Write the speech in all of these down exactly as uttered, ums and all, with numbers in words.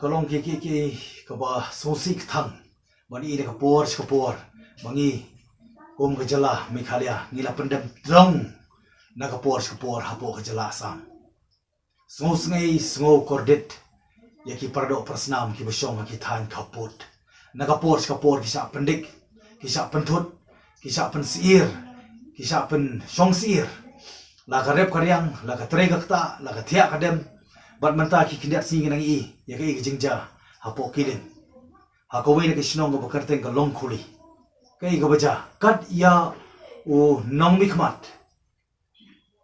Ka long ki ki ki kaba sngewsih kthang ban i na ka por sha ka por ba ngi kum ka jylla Meghalaya ngi la pyndem tdong na ka por sha ka por hapoh ka jylla Assam. Sngewsih sngewkordit ïa ki paradoh parasnam kiba shong ha ki thaiñ khappud. Na ka por sha ka por ki shah pyndik, ki shah pynthut, ki shah pynsiir, ki shah pynshong siir. La ka rep ka riang, la ka trei ka ktah, la ka thiah ka dem. Bad mynta ki khyndiat sngi ngi nang i ïa kaei ka jingjia hapoh Killing, ha kawei na ki shnong kaba kyrteng ka Longkhuli. Kaei kaba jia, kat ïa u nongmihkhmat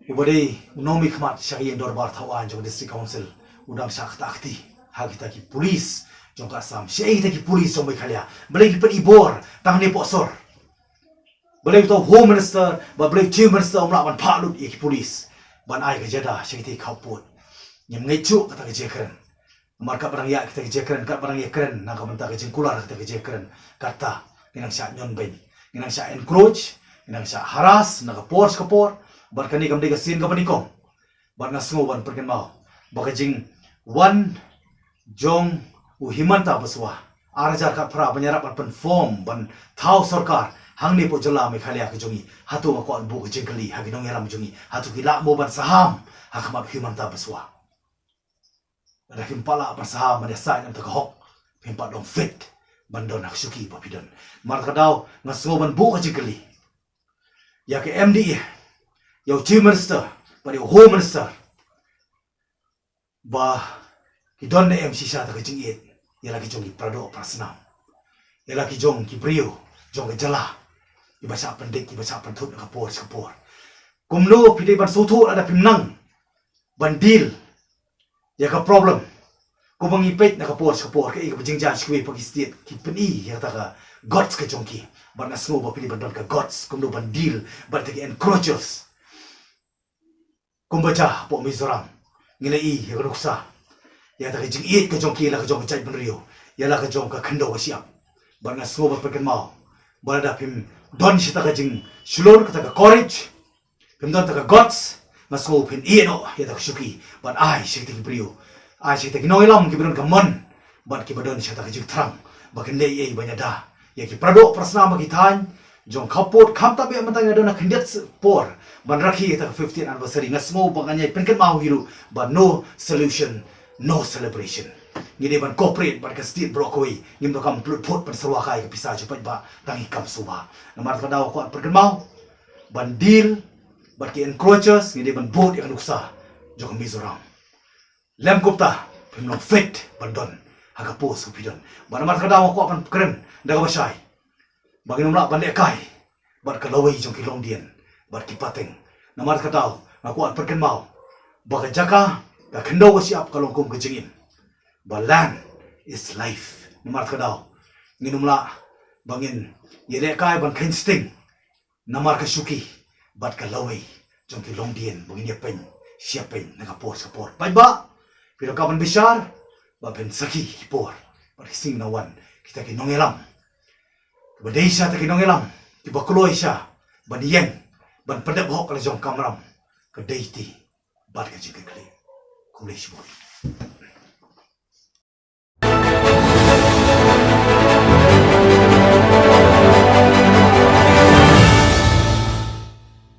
uba dei u nongmihkhmat sha ka ïing dorbar thaw aiñ jong ka District Council u dang shah ktah kti ha kita ki pulit jong ka Assam. Shaei kita ki pulit jong Meghalaya? Balei ki pyni bor tang ne pohsor? Balei uta u Home Minister bad balei u Chief Minister um lah ban phah lut ïa ki pulit ban ai ka jada sha kita ki khappud? Ngim ngeit shuh kata ka jingkren. Namar katba nang ïa kita ki jingkren, katba nang ïa kren na ka bynta ka jingkular kata ka jingkren, kata ngi nang shah ñion beiñ, ngi nang shah encroach, ngi nang shah harass na ka por sha ka por. Bad kane kam dei ka sien kaba nyngkong. Bad nga sngew ban pynkynmaw ba ka jingwan jong u Himanta Biswa ar hajar khatphra ban ïarap ban pynform ban thaw sorkar hangne hapoh jylla Meghalaya ka jong ngi, hato nga kwah ban buh ka jingkylli ha ki nongïalam jong ngi, hato ki lah mo ban saham ha khmat u Himanta Biswa? Lada phim pat lah ban saham ban ïasaid na ka hok, phim pat long fit ban don ha ka shuki ba phi don. Namar kata ka daw nga sngew ban buh ka jingkylli ïa ka M D A, ïa u Chief Minister bad ïa u Home Minister ba ki don ne em shisha ta ka jingïeit ïa la ki jong ki paradoh parasnam, ïa la ki jong ki briew jong ka jylla kiba shah pyndik, kiba shah pynthut na ka por sha ka por. Kumno phi dei ban sngewthuh lada phim nang ban deal ïa ka problem? Kumba ngi peit na ka por sha ka por, kaei kaba jingjia sha kiwei pat ki state, ki pyni ïa kata ka guts ka jong ki. Bad nga sngew ba phi dei ban don ka guts kumno ban deal bad kita ki encroachers. Kumba jia hapoh Mizoram, ngi la i ïa ka nuksa ïa kata ka jingïeit ka jong ki ïa la ka jong ka jaitbynriew, ïa la ka jong ka khyndew ka shyiap. Bad nga sngew ban pynkynmaw ba lada phim don shata ka jingshlur, kata ka courage, phim don ta ka guts, nga sngew phin ïeh noh ïa ta ka shuki ban ai sha kita ki briew, ai sha kita ki nongïalam kiba don ka mon bad kiba don shata ka jingthrang ba kin leh ei ei ban ïada ïa ki paradoh parasnam ha ki thaiñ jong khappud. Khamtam eh mynta ngi la don ha khyndiat por ban rakhe ïa ta ka fifteenth anniversary. Nga sngew ba ngan ïai pynkynmaw hi ruh ba no solution, no celebration. Ngi dei ban cooperate bad ka state baroh kawei, ngim donkam pynlut phut pynsyrwa kai ka pisa jong paidbah, tang ïa ki kam sngewbha. Namar kata ka daw nga kwah pynkynmaw ban deal bad ki encroachers, ngi dei ban bud ïa ka nuksa jong ka Mizoram. Lym kumta phim long fit ban don ha ka post ka phi don. Bad namar kata ka daw nga kwah ban kren da kaba shai ba ngin ym lah ban lehkai bad ka lawei jong ki longdien bad ki pateng. Namar kata ka daw nga kwah ban pynkynmaw ba ka jaka, ka khyndew ka shyiap ka long kum ka jingim, ba land is life. Namar kata ka daw ngin ym lah ba ngin ïalehkai ban kheiñ sting namar ka shuki bad ka lawei jong ki longdien ba ngin ïapeiñ shapeiñ na ka por sha ka por. Paidbah, phi donkam ban bishar bad phin sakhi ha ki por bad ki sngi ba wan. Kita ki nongïalam kiba dei shisha ta ki nongïalam kiba kloi shisha ban ïeng ban pyndep hok la jong ka kamram, ka dei ti bad ka jingkitkhlieh. Khublei shibun.